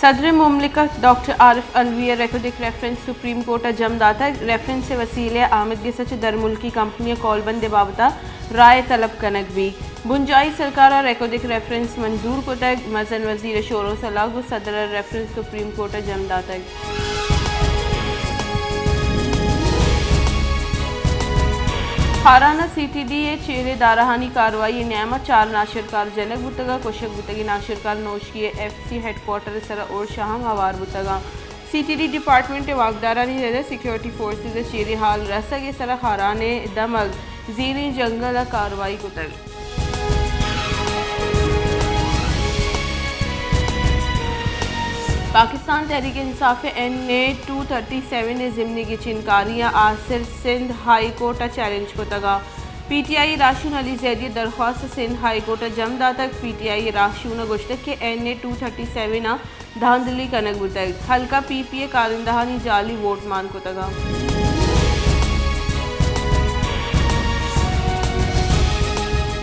صدر مملکت ڈاکٹر عارف علوی ء ریکوڈک ریفرنس سپریم کورٹ ء جم داتگ، ریفرنس ء وسیلہ ء آمدگس ء چہ درملکی کمپنی ء کولبند ء بابت ء رائے طلب کنگ بیت۔ بنجاہی سرکار ء ریکوڈک ریفرنس منظور کتگ، مزن وزیر ء شور و سلاہ گوں صدر ء ریفرنس سپریم کورٹ ء جم داتگ۔ خاران ء سی ٹی ڈی ء چیرے دارہانی کاروائی ء نیام ء چار ناشرکار جنگ بوتگ ء کشگ بوتگیں ناشرکار نوشکی ء ایف سی ہیڈ کوارٹر ء سرا ارش ء ہم ہوار بوتگ انت۔ سی ٹی ڈی ڈیپارٹمنٹ ء واکدارانی رد ء سیکورٹی فورسز ء چیرے حال رسگ ء سرا خاران ء دمگ زیریں جنگل ء کاروائی کتگ۔ پاکستان تحریک انصاف ء این اے ٹو تھرٹی سیون ء ضمنی گچینکاریاں آسر سندھ ہائی کورٹ ء چیلنج کتگ ء پی ٹی آئی ء راہشون علی زیدی ء درخواست سندھ ہائی کورٹ ء جم داتگ۔ پی ٹی آئی ء راہشون ء گوشتگ کہ این اے ٹو تھرٹی سیون ء دھاندلی کنگ بوتگ، ہلکا پی پی ء کارندہانی جعلی ووٹ مان کتگ انت۔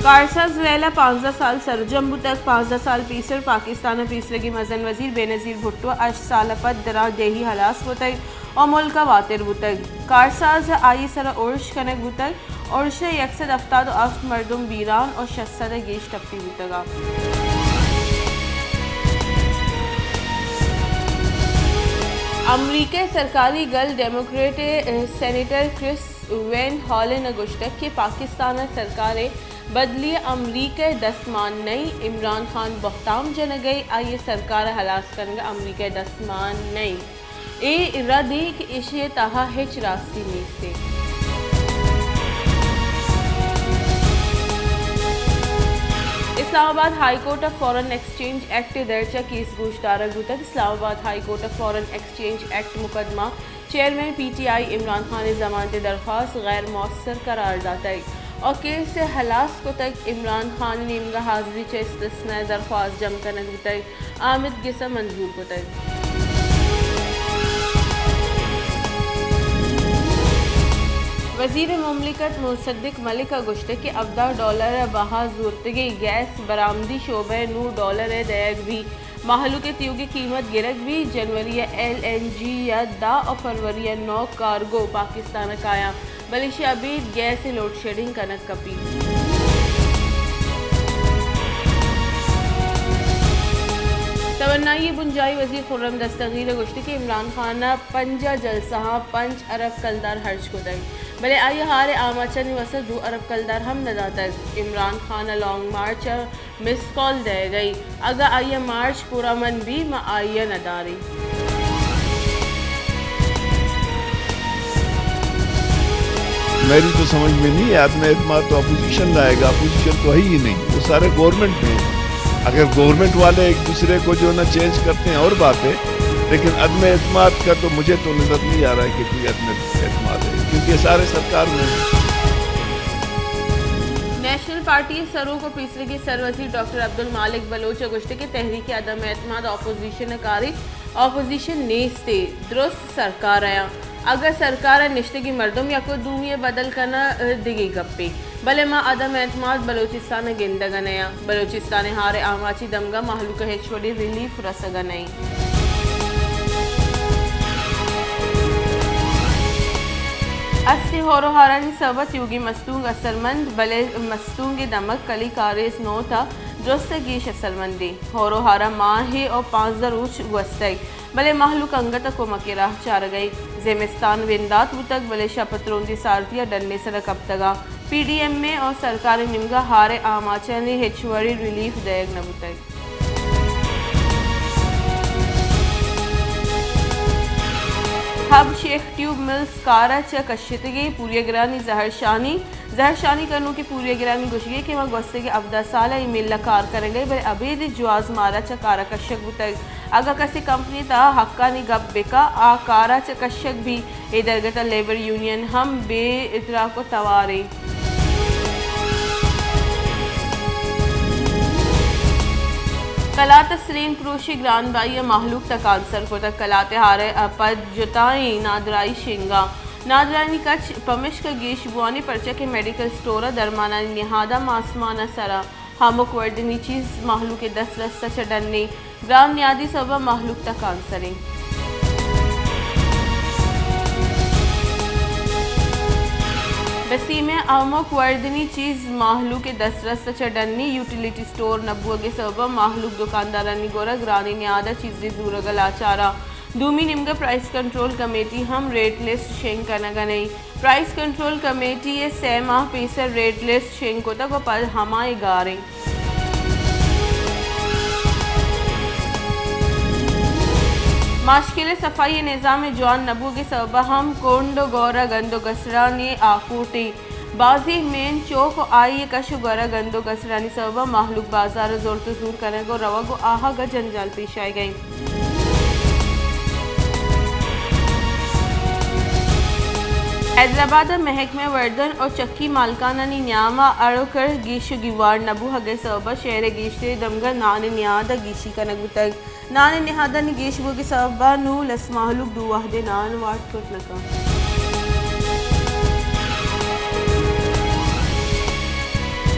کارساز لیلا پانزدہ سال سرجم بوتگ۔ پانزدہ سال پیسر پاکستان ء پیسرگیں مزن وزیر بینظیر بھٹو ہشت سال ء پد درا ڈیہی ہلاس بوتگ ء ملک ء واتر بوتگ۔ کارساز ء آئی ء سرا ارش کنگ بوتگ۔ ارش ء یک سد ہفتاد و ہفت مردم بیران ء شش سد ء گیش ٹپی بوتگ انت۔ امریکہ ء سرکاری گل ڈیموکریٹ ء سینیٹر کرس وین ہالن ء گوشتگ کہ پاکستان ء سرکار ء بدلی ء امریکہ ء دست مان نئیں، عمران خان بہتام جنگ ء آئی ء سرکار ء ہلاس کنگ ء امریکہ ء دست مان نئیں۔ اے ردے کہ ایشی ء تہا ہچ راستی نیست۔ اسلام آباد ہائی کورٹ ء فارن ایکسچینج ایکٹ ء درچ ء کیس گوش دارگ بوتگ۔ اسلام آباد ہائی کورٹ ء فارن ایکسچینج ایکٹ مقدمہ chairman P T I Imran Khan ء ضمانت ء درخواست غیر مؤثر قرار داتگ ء کیس ء ہلاس کتگ۔ عمران خان ء نیمگ ء حاضری چہ استثناء ء درخواست جم کنگ بوتگ۔ آمد گس ء منظور کتگ۔ وزیر مملکت مصدق ملک ء گوشتگ کہ ہبدہ ڈالر ء بہا زورتگیں گیس برآمدی شعبہ ء نو ڈالر ء دئیگ بیت۔ مہلوک ء تیوگیں قیمت گرگ بیت۔ جنوری ء ایل این جی ء دہ ء فروری ء نو کارگو پاکستان ء کایاں۔ بلے ایشی ء ابید گیس ء لوڈ شیڈنگ کنگ کپیت۔ توانائی ء بنجاہی وزیر خرم دستگیر ء گوشت کہ عمران خان ء پنجاہ جلسہاں پنچ ارب کلدار ہرچ کتگ، بلے آئی ء ہار ء آماچانی واستہ دو ارب کلدار ہم نہ داتگ۔ عمران خان ء لانگ مارچ ء مس کال دئیگ ء اگاں آئی ء مارچ پورا من بی، ما آئی ء نہ داریں۔ میری تو سمجھ میں نہیں ہے، عدم اعتماد تو اپوزیشن لائے گا، اپوزیشن تو ہے ہی نہیں، وہ سارے گورنمنٹ میں ہیں۔ اگر گورنمنٹ والے ایک دوسرے کو جو ہے نا چینج کرتے ہیں اور بات ہے، لیکن عدم اعتماد کا تو مجھے تو نظر نہیں آ رہا ہے کہ کوئی عدم اعتماد ہے، کیونکہ یہ سارے سرکار میں ہیں۔ نیشنل پارٹی ء سروک ء پیسریگیں سروزیر ڈاکٹر عبدالمالک بلوچ ء گوشت کہ تحریک عدم اعتماد اپوزیشن ء کارے، اپوزیشن نیست ء درست سرکار ء آں۔ اگاں سرکار ء نشتگیں مردم یک ء دومی ء بدل کناں دگہ گپے، بلے ما عدم اعتماد بلوچستان ء گندگ ء نیاں۔ بلوچستان ء ہار ء آماچی دمگ ء مہلوک ء ہچ وڑیں ریلیف رسگ ء نئیں۔ است ء ہور ء ہارانی سبب ء تیوگیں مستونگ اثرمند، بلے مستونگ ء دمگ کلی کاریز نوت ء درست ء گیش اثرمندیں۔ ہور ء ہار ء ماہے ء پانزدہ روچ گوستگ، بلے مہلوک انگت ء کمک ء راہ چارگ ء انت۔ زمستان بندات بوتگ، بلے شپ ء ترندیں سارتی ء ڈن ء سر ء کپتگ ء پی ڈی ایم اے ء سرکار ء نیمگ ء ہار ء آماچانی ہچ وڑیں ریلیف دئیگ نہ بوتگ۔ ہب شیخ ٹیوب ملز کار ء چہ کشتگیں پوریگرانی زہرشانی، زہرشانی کنوکیں پوریگرانی گوشگ ء کہ ما گوستگیں ہبدہ سال ء اے مل ء کار کنگ ء، بلے ابید جواز مارا چہ کار ء کشگ بوتگ۔ اگاں کسے کمپنی ء تہا حقانی گپ بکا، آ کار ء چہ کشگ بی۔ اے درگت ء لیبر یونین ہم بے ادراک ء تواریں۔ کلات ء سرین پروشی گران بہائی ء مہلوک تکانسر کتگ۔ کلات ء ہار ء پد جتائیں نادراہی شنگا۔ نادراہانی کچ پمشکا گیش بوانی پرچا کہ میڈیکل سٹور ء درمانانی نہاداں ماسمان ء سرا ہمک وردنی چیز مہلوک ءِ دسترس ءَ چہ ڈنی، گران نیادی سبب ءَ مہلوک تکانسریں۔ بسیم ءَ ہمک وردنی چیز مہلوک ءِ دسترس ءَ چہ ڈنی، یوٹیلیٹی اسٹور نہ بوگ ءِ سبب ءَ مہلوک دکاندارانی گورا گرانیں نیاد ءَ چیزے زورگ ءَ لاچار اَنت۔ دومی نیمگ ءَ پرائس کنٹرول کمیٹی ہم ریٹ لسٹ شنگ کنگ ءَ نہ اِنت۔ پرائس کنٹرول کمیٹی ءَ سئے ماہ پیسر ریٹ لسٹ شنگ کتگ ءُ پد ہما ءَ گار اِنت۔ ماشکل ءِ صفائی ءِ نظام ءِ جوان نہ بوگ ءِ سبب ءَ ہم کنڈ ءُ گور ءَ گند ءُ گسرانی آکوٹی۔ بازیں مین چوک ءُ آئی ءِ کش ءُ گور ءَ گند ءُ گسرانی سبب ءَ مہلوک بازار ءَ زرت ءُ زور کنگ ءُ روگ ءُ آہگ ءَ جنجال پیش آیگ ءَ اِنت۔ حیدرآباد ءَ محکمہ وردن ءُ چکی مالکانانی نیام ءَ اڑ ءُ کر گیش ءُ گیوار نہ بوہگ ءِ سبب ءَ شہر ءِ گیشتریں دمگ ءَ نان ءِ نیاد ءَ گیشی کنگ بوتگ۔ نان ءِ نہادانی گیش بوگ ءِ سبب ءَ نوں لس مہلوک دو وہدے نان وارت کت نہ کنت۔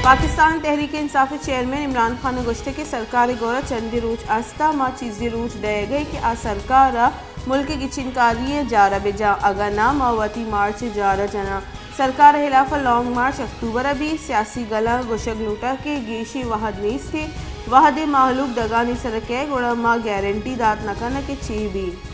پاکستان تحریک انصاف ءِ چیئرمین عمران خان ءَ گوشتگ کہ سرکار ءِ گورا چندے روچ است ءُ ما چیزے روچ دئیگ ءَ کہ آ سرکار ءَ ملک ءِ گچینکاری ءِ جار ءَ بہ جاں، اگاں ناں ما وتی مارچ ءِ جار ءَ جناں۔ سرکار ءِ ہلاف ءَ لانگ مارچ اکتوبر ءَ بیت۔ سیاسی گلاں گوشگ لوٹاں کہ گیشیں وہد نیست اِنت، وہدے مہلوک دگانی سر ءَ کئیت، گڑا ما گارنٹی دات نہ کناں کہ چے بیت۔